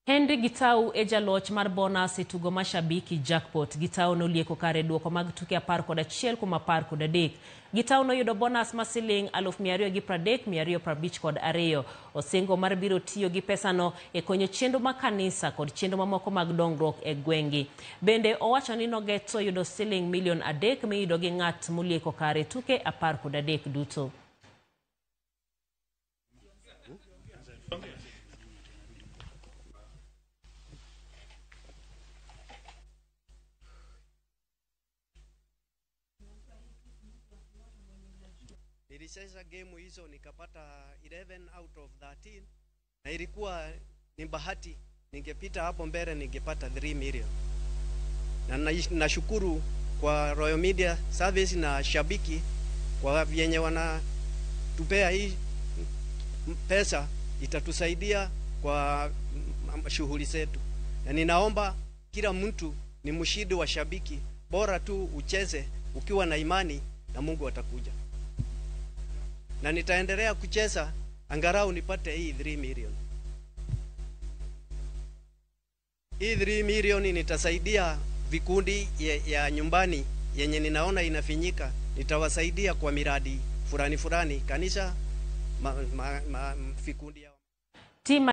Henry Gitau e jaloch mar bonus e tugo Mashabiki Jackpot. Gitau nolieko kare duoko mag tuke 11 kuom 13. Gitau noyudo bonus ma siling 230,252. Osingo mar biro tiyo gi pesano e konyo chenro mag kanisa kod chenro mamoko mag dongruok e gweng'gi. Bende owacho ni nogeto yudo siling milion 3 miyudo gi ng'at molieko kare tuke 13 duto. Nilicheza game hizo nikapata 11 out of 13 na ilikuwa ni bahati, ningepita hapo mbele ningepata 3 million. Na nashukuru kwa Royal Media Service na Shabiki kwa vyenye wanatupea hii pesa, itatusaidia kwa shughuli zetu. Na ninaomba kila mtu ni mshindi wa Shabiki, bora tu ucheze ukiwa na imani na Mungu atakuja. Na nitaendelea kucheza angalau nipate hii 3 million. Hii 3 million nitasaidia vikundi ya nyumbani yenye ninaona inafinyika, nitawasaidia kwa miradi fulani fulani, kanisa, vikundi ya Tima.